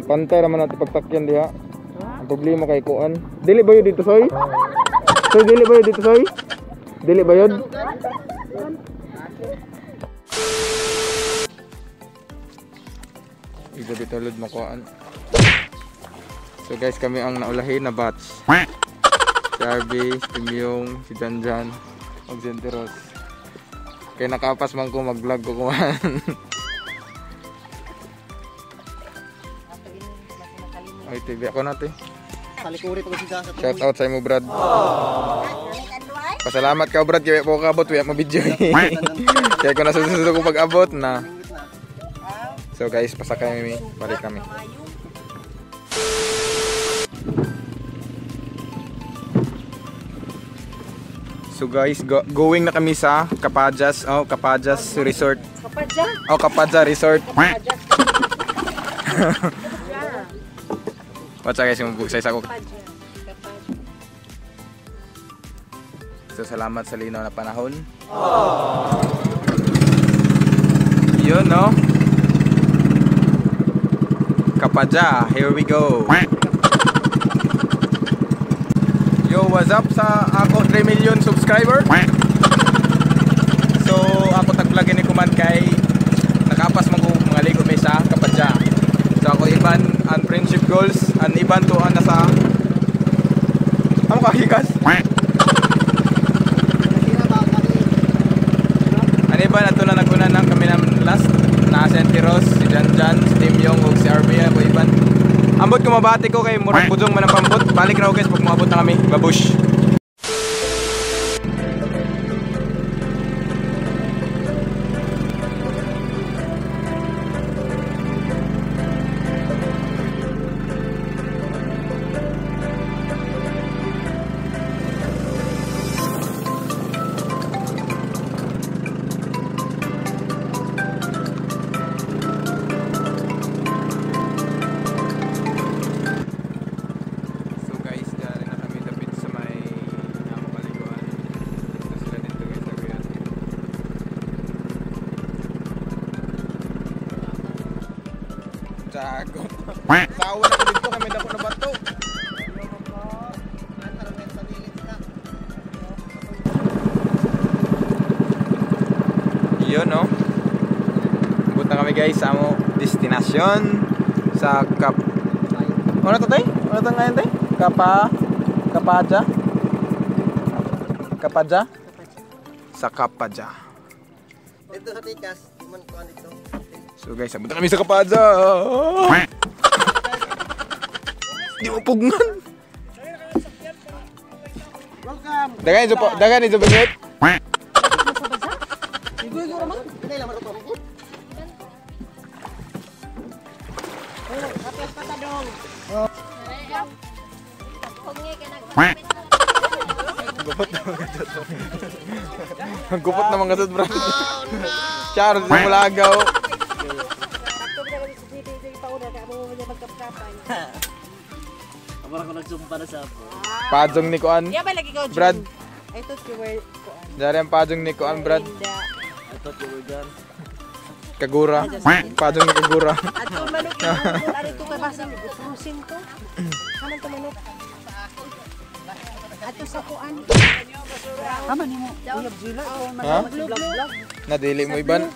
Ang pantay raman natin pagtakyan diha. Ang problema kay kuan. Dili ba yun dito, Soy? Soy, dili ba yun dito, Soy? Dili ba yun? Igo dito lud makuan. So guys, kami ang naulahin na batch. Si RB, si Timyong, si Janjan, og si Anteros. Kaya nakapas man ko mag-vlog ko kuman. Ay, TV ako natin. Shout out sa imo, Brad. Pasalamat ka, Brad. Kaya po kabot, kaya mo-video. Kaya ko nasusunod ko pag-abot na. So guys, pasakay kami, balik kami. So guys, going na kami sa Kapajas, oh, Kapajas Resort. Kapadja? Oh, Kapadja Resort. Kapadja. What's up guys, yung buksay sa ako. So salamat sa linaw na panahon. Yun, no? Kapadja, here we go. Yo, what's up sa ako 3 million subscriber. So ako tag-vlog ni kuman kay nakapas man ko mga ligo may sa Kapadja. So ako iban ang friendship goals, ang iban to ang nasa ano ka hikas? Ang iban ato na naguna nang kami naman last na si Antiros, si Janjan, si Tim Yong ug si RB ako iban. Ambot kumabati ko kay murag bujong man ang pambot. Balik raw guys pag moabot na kami. Babush. Jago. Tawa na ko dito kay may dako na bato. Yun, no? Abot na kami guys sa amo destinasyon sa Kap. Ano to tay? Ano to ngayon tay? Kapadja? Kapadja? Sa Kapadja. Ito sa tikas, man kuan dito. So guys, abot na kami sa Kapadja. Di mo pugnan. Welcome. Dagan iso, dagan iso bingit. Gupot naman kasod. Gupot naman kasod, bro. Char, sa mulagaw. Pajong ni Kuan. Brad. I thought you were Kuan. Dari ang pajong ni Kuan, Brad. I thought you were done. Kagura. Pajong ni Kagura. Ato manok ari to kay basa frusin to. Haman to manok. Ato sa kuan. Haman nimo. Uyab jila ko man. Na dili mo iban.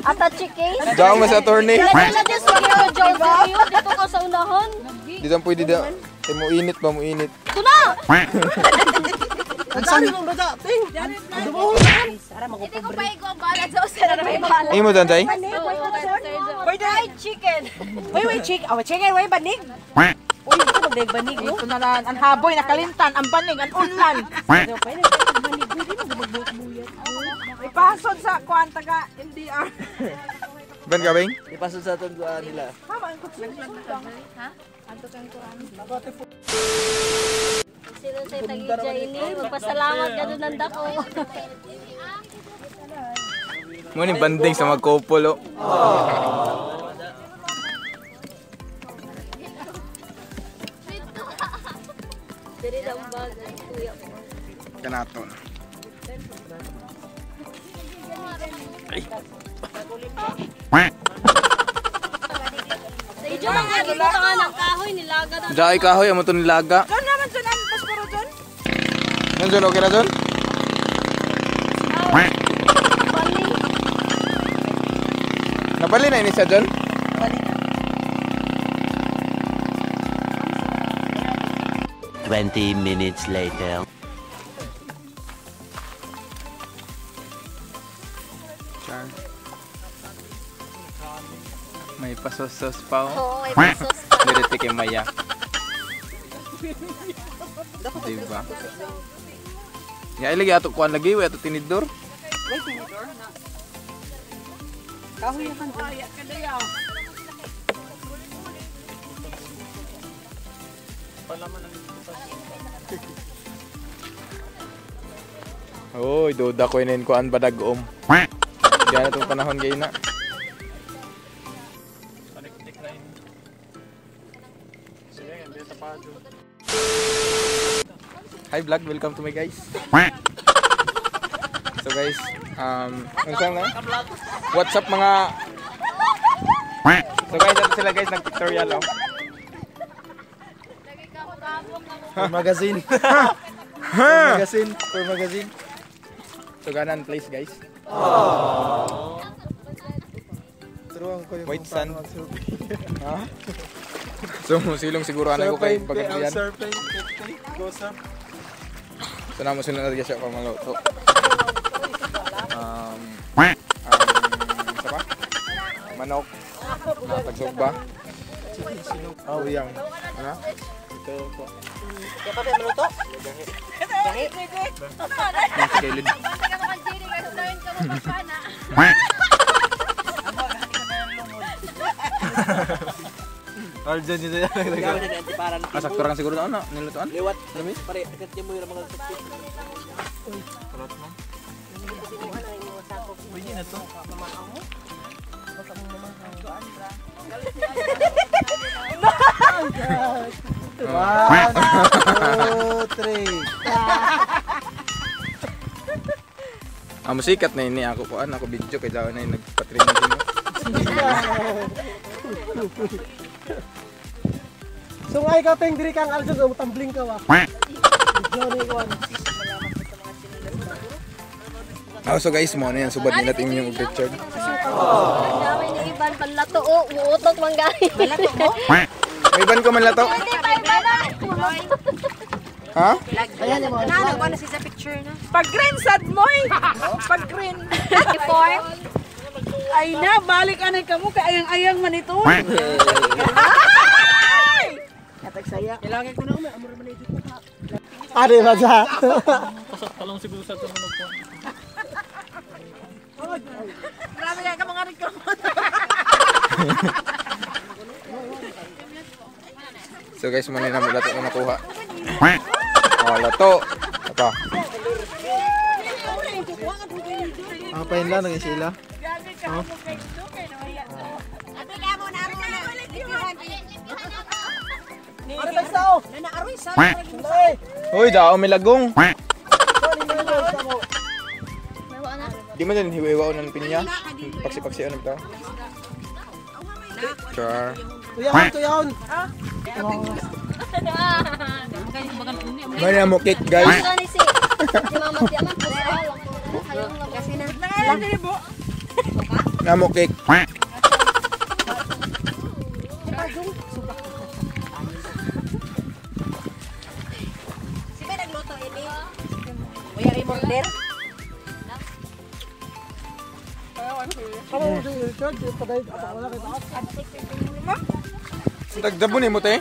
Ata case. Diyan mo sa attorney. Dala dito ko sa unahan. Dito ang pwede da. Eh, mo init ba, mo init. Ito na! Ang saan mong bata? Ting! Hindi ko pa ikaw ang balat sa usaran na may balat. Ay mo dan tay? Fried chicken. Wait, wait, chicken. Oh, chicken, wait, banig. Uy, ito magdag banig, no? Ito na lang, ang haboy, nakalintan, ang banig, ang unlan. Ipasod sa kuan taga MDR. Ban ka bing? Ipasok sa tunduan nila. Sino sa tagidya ini? Magpasalamat ka doon ng dako. Mo ni banding sa magkopolo. Diri lang bag ang kuya ko. Kanaton. Sa inyo mga gibutangan ng kahoy nilaga na. Dai kahoy amo to nilaga. Doon naman doon ang pasporo doon. Nandiyan okay ra doon? Bali. Napali na ini siya doon? Twenty minutes later. Char. May pasos-sos pa oh. Oo, may pasos pa. Direte kay Maya. Diba? Ya lagi ato kuan lagi we ato tinidor. Kahoy kan. Oy, duda ko inin kuan badagom. Diyan na itong panahon gay na. Hi vlog, welcome to my guys. So guys, unsa na? What's up mga So guys, ato sila guys nagpictorial oh. For magazine. For magazine. For magazine. So ganan place guys. Turuan ko yung White kung paano sand. mag-surfing. Ha? So silong siguro anay ko kay Surfing, pagkatiyan. ang surfing, 50. Go surf. So namo sila na siya pamaluto. Sa pa? Manok. Tagsugba. Oh, yang. Ha? Ito po. Kaya pa ba maluto? Gahi. Nasa kailid. Basta ka mga Jerry, kasi dawin ka mo pagkana. Arjan yun na Ah, sakto ra siguro na nilutuan. Liwat. Pare, akit niyo mo yung mga sakit. Pwede na to. One, two, three. Ah, musikat na ini ako kuan ako video kay daw na yung nagpa-training din. So ay ka peng diri kang Aljon o tumbling ka wa. Johnny kuan. Ah, so guys, mo na yan subad nila team yung Richard. Dami ni Ivan panlato oh, muutok man gani. Malato mo? May ban ko man lato. Hindi pa iba na. Ha? Ano, ano siya sa picture na? Pag green sad mo eh. Pag green. Before. Ay na, balik anay kamo kay ayang-ayang man ito. Are ba sa? Grabe kaya ka mga reklamo. So guys, mo na yung lato na nakuha. Oh, lato. Ito. Ang pain lang naging sila. Nanaaroy sa. Hoy, dao may lagong. Di man din hiwa-hiwa ng pinya. Paksi-paksi ano ito. Char. Tuyahon, tuyahon. May mo cake, guys. Gani si si Mama di aman pusal. Hayong lang. Kasi na. Nangalan diri bo. Namo cake. Pader. Kamo si Richard, paday ato wala kay taas. Tagdabon ni mo te.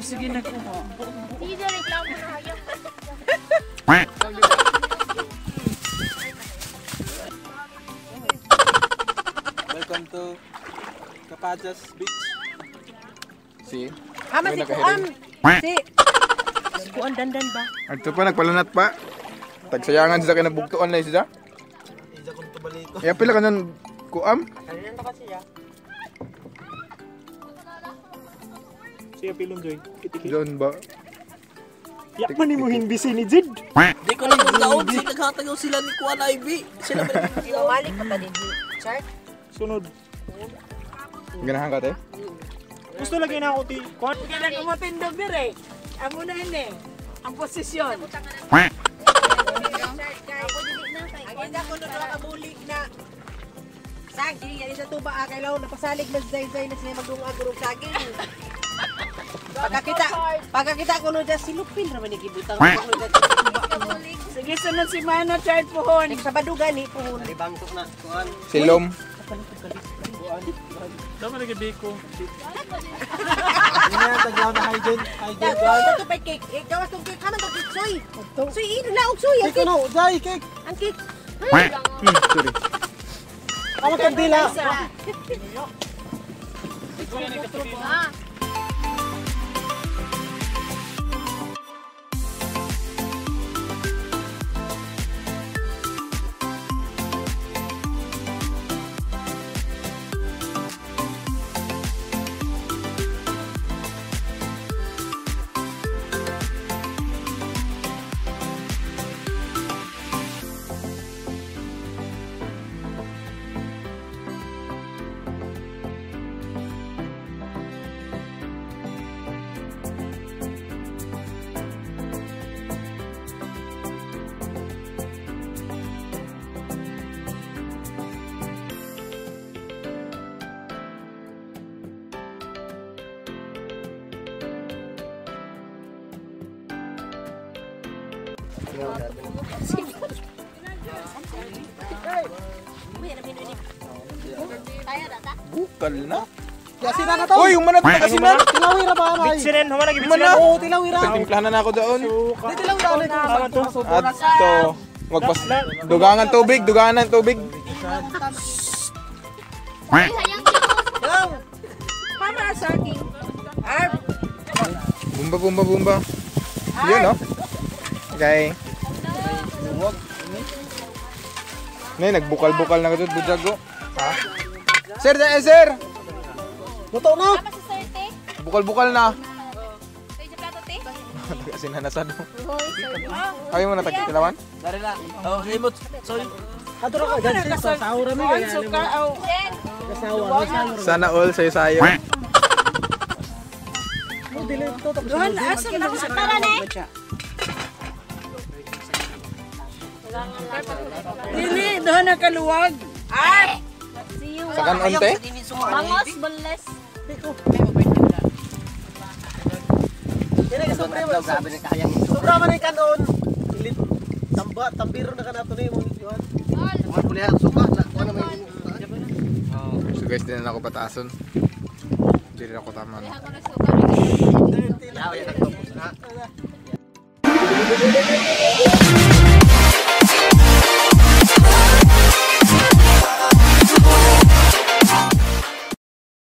Sige na kuha. Sige, reklamo na hayop. Welcome to Kapajas Beach. Si. Hama si Kuan. Si. Si Kuan dandan ba? Adto pa nagpalanat pa. Tagsayangan sila kay nabugtuan na sila. Ya pila kanon kuam? Siya pilon joy. Kitiki. Doon ba? Yak man nimo hinbisi ni Jid. Di ko lang daon si naghatag sila ni Kuan Ivy. Sila ba Imamalik pa ta din. Chart. Sunod. Ganahan ka te? Gusto lagi na ako ti Kuan. Kailan umatindog dire. Amo na ini. Ang posisyon. Ang ko na nakabulig na saging yan sa tuba kay law napasalig na zay-zay na sila magdungag og saging. Pagkakita ko no dyan, silupin raman ni gibutang ko no dyan. Sige, sunod si Mano Chart pohon. Sa badugan ni puhon. Silom. Tama lagi biko. Dato to pay cake. Eh, gawas tong cake. Kaman tong cake soy. Soy ino na og soy ang Cake cake. no, jay cake. Ang cake. Sorry. Amo kandila. Bukal na. Kasi na to. Uy, umanat na kasi na. Tilawi ra ba ay? Bitsinen, human lagi Humana. bitsinen. Oo, tilawi ra. Timplahan na ako doon. Di tilawi ra ay ko. Adto. Magpas dugangan tubig, dugangan tubig. Hayang Mama saging. Arp. Bumba bumba bumba. Yun no? Okay. Nay, nagbukal-bukal na ka doon, bujago. Ha? Sir, eh, sir! Luto na. Tama si Sir Te. Bukal-bukal na. Sa iyo plato te. Kasi nanasado. Ayaw mo na tagtilawan? Dari na. Oh, limot. Soy. Ato ra ka ganti sa sahura mi Kuan kaya. suka aw. Jen. Kasawa. Sana all sayo-sayo. Mo dili to tapos. Duhan asa man sa Tara ne. Dili duhan na kaluwag. Arp. Sa kanon te? Bangos boneless. Dili ka sobre. Sobra man ay kanon. Ilit tamba tambiro na kanato ni mo Johan. So guys, di na ako pataason. Hindi rin ako tama. No? Ako na suka. Dirty na.